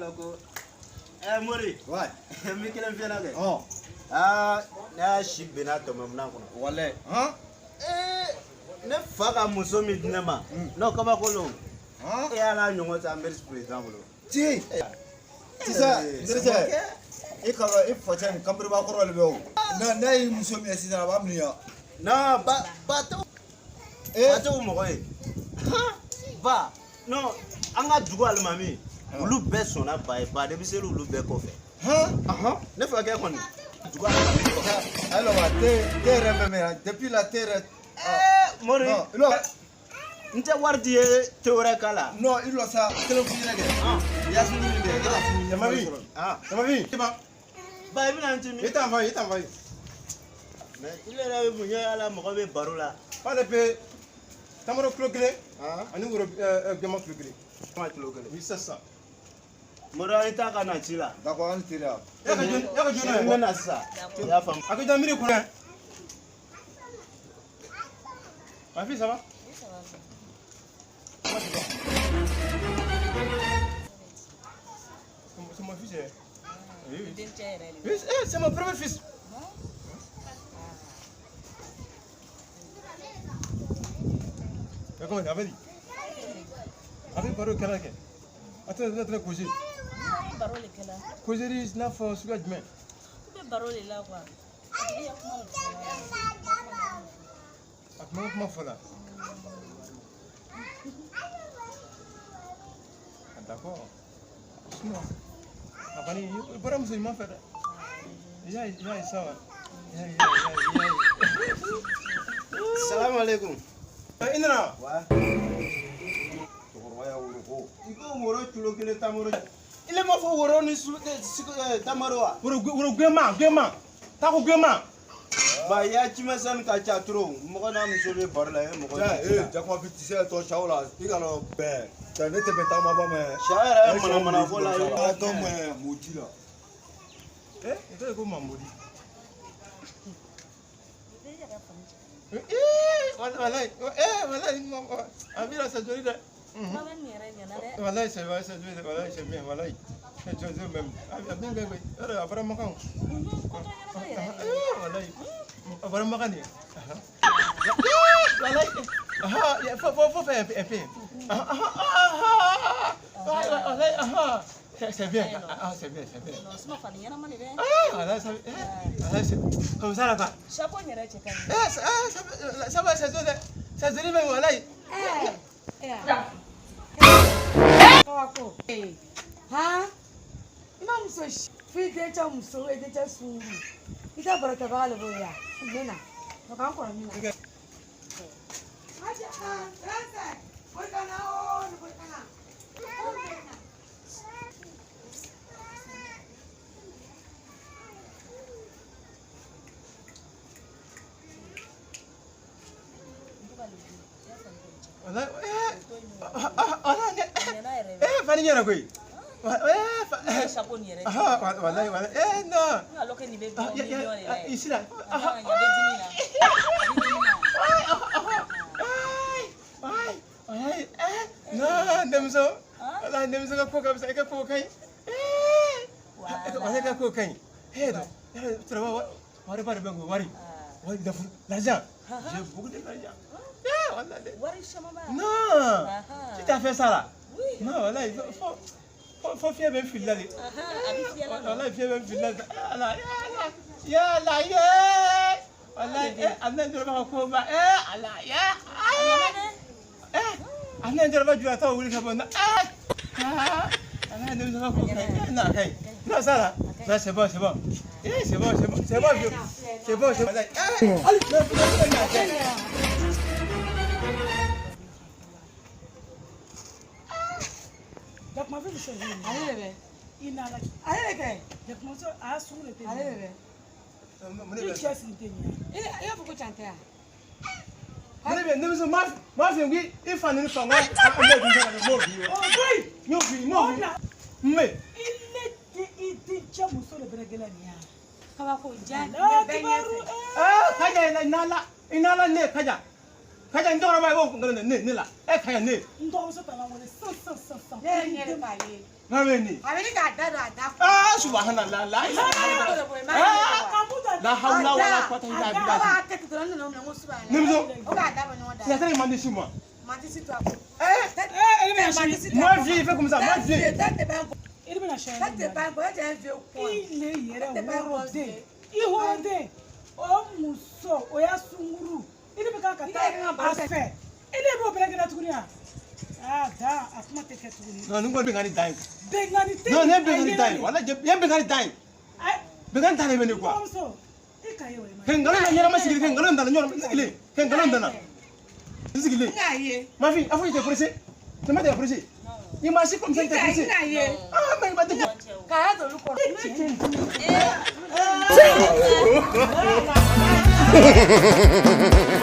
la ko ɛ Mori. Ouais. N bɛ kelen fiyɛ na kɛ. Ɔn. Aa, ne y'a si benna tɔmɔ minɛn kɔnɔ. Walayi. Han. Ee, ne fa ka muso min di ne ma. N'o kabako don. Han. E y'a n'a ɲɔgɔn ta miiri président bolo. Ci. Sisan n terikɛ. E ka e facɛ nin kanbeleba kɔrɔ de bɛ o. N'a n'a y'i muso minɛ sisan a b'a minɛ yan. Non, ba ba t'o Eh. ba t'o mɔgɔ ye. Ba, non, an ka dugu alimami, olu bɛɛ sɔnna ba ye, ba de bɛ seli olu bɛɛ kɔfɛ. Han. Ahan, ne fakɛ kɔni, dugu alimami kɔfɛ. Ayiwa te te yɛrɛ bɛ mɛn depuis la te yɛrɛ. Ee, Mori, Non, ilo n tɛ wari di ye te wɛrɛ k'a la. non i lɔ sa kelen f'i ɲɛna kɛ. Yasini nin kɛ e ka fini Yamabi. Ah, Yamabi. ba i bɛna n ci min? I t'an fa, i t'an fa. Mais i yɛrɛ bɛ mun ye a la mɔgɔ bɛ baro la. K'ale bɛ tamaro kilo kelen Ah, ani woro jama kilo kelen. kuma kilo kelen. Oui, c'est ça. Mori, an t'a ka na ci la. D'accord, an teriya. E ka jɔn, e ka jɔn N n'a ye. bɛ na sisan. I y'a faamu. A ko jɔn miiri kɔnɔ. Ma fille, ça va? Oui, ça va. Comment tu vas? C'est mon fils. Eh. Oui, oui. Dencɛ yɛrɛ de. Oui, eh, c'est mon premier fils. Mais comment ça va? A bɛ baro kɛra kɛ. A tɛ ne tɛ causer. An bɛ baro de kɛla. Causerie n'a fɔ suguya jumɛn? I bɛ baro de la quoi. I ye kuma de fɔ. A tun bɛ kuma fɔ la. Ah, d'accord. Sinon, a kɔni i bɔra muso ɲuman fɛ dɛ. I y'a ye i y'a ye sa wa? I y'a ye i y'a ye i y'a ye. Salamu aleykum. I nana? Wa. Cɛkɔrɔba y'a wolo ko. I ko woro kilo kelen tamaro. I le m'a fɔ woro ni su tamaro wa? Woro woro gɛnman gɛnman. Taa ko gɛnman. Ba i y'a cimisɛnnin ka ca trop. Mɔgɔ n'a muso bɛ baro la, i ye mɔgɔ Cɛ ci ci la. ee jakuma fi ti se ka tɔ saw la i kana bɛn. Cɛ ne tɛ bɛn taama ba mɛ. Sɛ yɛrɛ ye manamana ko la. A tɔ mɛ mun ji la. Eh, i tɔgɔ ye ko Mamodi. I yɛrɛ faamu. Eh, walayi, eh, walayi, a b'i la c'est joli dɛ. Kuma bɛ nin yɛrɛ ɲɛna dɛ. Walayi, c'est vrai, c'est joli, walayi, c'est bien, walayi. C'est joli même. A bien kɛ koyi. Yɔrɔ a bɔra Makan. Ko tɔ ɲɛnama yɛrɛ de. Eh, walayi. A bɔra Makan de. Walayi. Ah, faut faire un peu, un peu. Ah, ah, ah, ah, walayi, ah, c'est bien. Ah, c'est bien, c'est bien. Non, sinon fani ɲɛnama de dɛ. Ah, walayi, ça, eh, walayi, c'est comme ça là quoi. Chapeau in yɛrɛ cɛ ka ɲi. Eh, ça, ah, ça va, c'est joli, c'est joli même, walayi. Kabako. Han? I ma muso si f'i dencɛ muso i dencɛ sunkuru. I tɛ baro kɛbaga le b'o ye wa? N bɛ na. O k'an kɔrɔ min na. Aja, Rasa, boli ka na o, boli ka na. O bɛ na. Walayi, eh, ah, ah, walayi, Ɲɛna yɛrɛ de. eh, fani ɲɛna koyi. Eh, I ye chapeau nin yɛrɛ cɛ. ah, walayi, walayi, eh, non. N ka lɔkɛ nin bɛ Ah, bɔ ya, ya, miliyɔn de ah, la. ici là. A kan ka ɲɛ, a bɛ dimi na. A bɛ dimi na. Ay, ay, eh, non, denmuso. Walayi, denmuso ka ko ka fisa, i ka ko ka ɲi. Eh, walayi, ka ko ka ɲi. Eh, donc, eh, cɛkɔrɔba, wari ba de bɛ n kun, wari. Wari, l'argent. J'ai beaucoup de l'argent. Eh, walayi. Wari caman b'a. Non, Ahan. tu t'as fait ça là. Oui. Non, walayi, faut fiɲɛ bɛ n fili la de. Ahan, a bɛ fiyɛ la nɔ. Walayi, fiɲɛ bɛ n fili la de. Ala, ala, ya ala, ye. Walayi, eh, a bɛna n jɔrɔ ka ko ba. Eh, ala, ya. A ɲɛna dɛ. Eh, a bɛna n jɔrɔ ba jula tɔ wuli ka bɔ n na. Eh, ah, a bɛna denmisɛn ka ko ka ɲi. Eh, non, a ka ɲi. Non, ça là. Non, c'est bon, c'est bon. Eh, c'est bon, c'est bon, c'est bon, vieux. C'est bon, c'est bon. Walayi, eh, non, non, non, non, a ka ɲi. Jakuma fi muso ɲini. Ale de bɛ. I n'a la. Ale de kɛ. Jakuma muso a y'a sugu de tɛ Ale de bɛ. Mun de I bɛ cɛ sigi tɛ ɲɛ. I y'a fɔ ko can tɛ yan. Mun de bɛ denmisɛn m'a f'i ye i fa ni fa n ko an bɛɛ dun ka m'o f'i ye. O to yen. N y'o f'i ye, n m'o f'i ye. N bɛ. I ne tɛ i dencɛ muso de bɛrɛ gɛlɛn nin ya. Kabako ja Ala bɛɛ ɲɛfɛ. kibaru. Eh, Kaja i n'ala i n'ala ne Kaja. Kaja n cɛkɔrɔba i b'o nkalon ne ne la. Eh, Kaja ne. N dɔgɔmuso taara n wele sisan sisan sisan. Ne yɛrɛ ɲɛ de b'a ye. N'a bɛ nin. A bɛ ni k'a da don a da kɔnɔ. Ah, subhanallah, la ilaha illallah. Ah, la hawla wala quwwata illa A billah. b'a kɛ ten dɔrɔn, ne nana o minɛ, n ko subhanallah. Denmuso. O k'a da bɔ ɲɔgɔn da C'est la man dessus moi. Mantisi to a kɔ. Eh, e bɛna si. Moi vieux, il fait comme ça, moi vieux. E bɛna si. Ça t'es pas un bon, t'es un vieux con. I le yɛrɛ Tɛ ba hɔrɔnden i hɔrɔnden o muso o y'a sunkuru i de bɛ kan ka I yɛrɛ ka taa baro a kɛ. fɛ i de b'o bɛrɛ kɛra tuguni wa aa da a kuma tɛ kɛ tuguni Non, nous on bengani dan. bɛnkanni tɛ Non, nin, ne a bengani ye dan. ne Wala je bengani dan. Ayi, Bengani dan de bɛ ne quoi. kɔrɔmuso i ka ye o ye ma Kɛ ngalon na ɲɛnama sigilen, kɛ ngalon da la ɲɔgɔn sigilen, kɛ ngalon da la. Sigilen. N k'a ye. Ma fille, a fɔ i t'es pressé. C'est moi t'es pressé. Il m'a assis comme ça, il t'est pressé. N k'a ye. Ah, mais il m'a dit. K'a don olu kɔrɔ. Eh.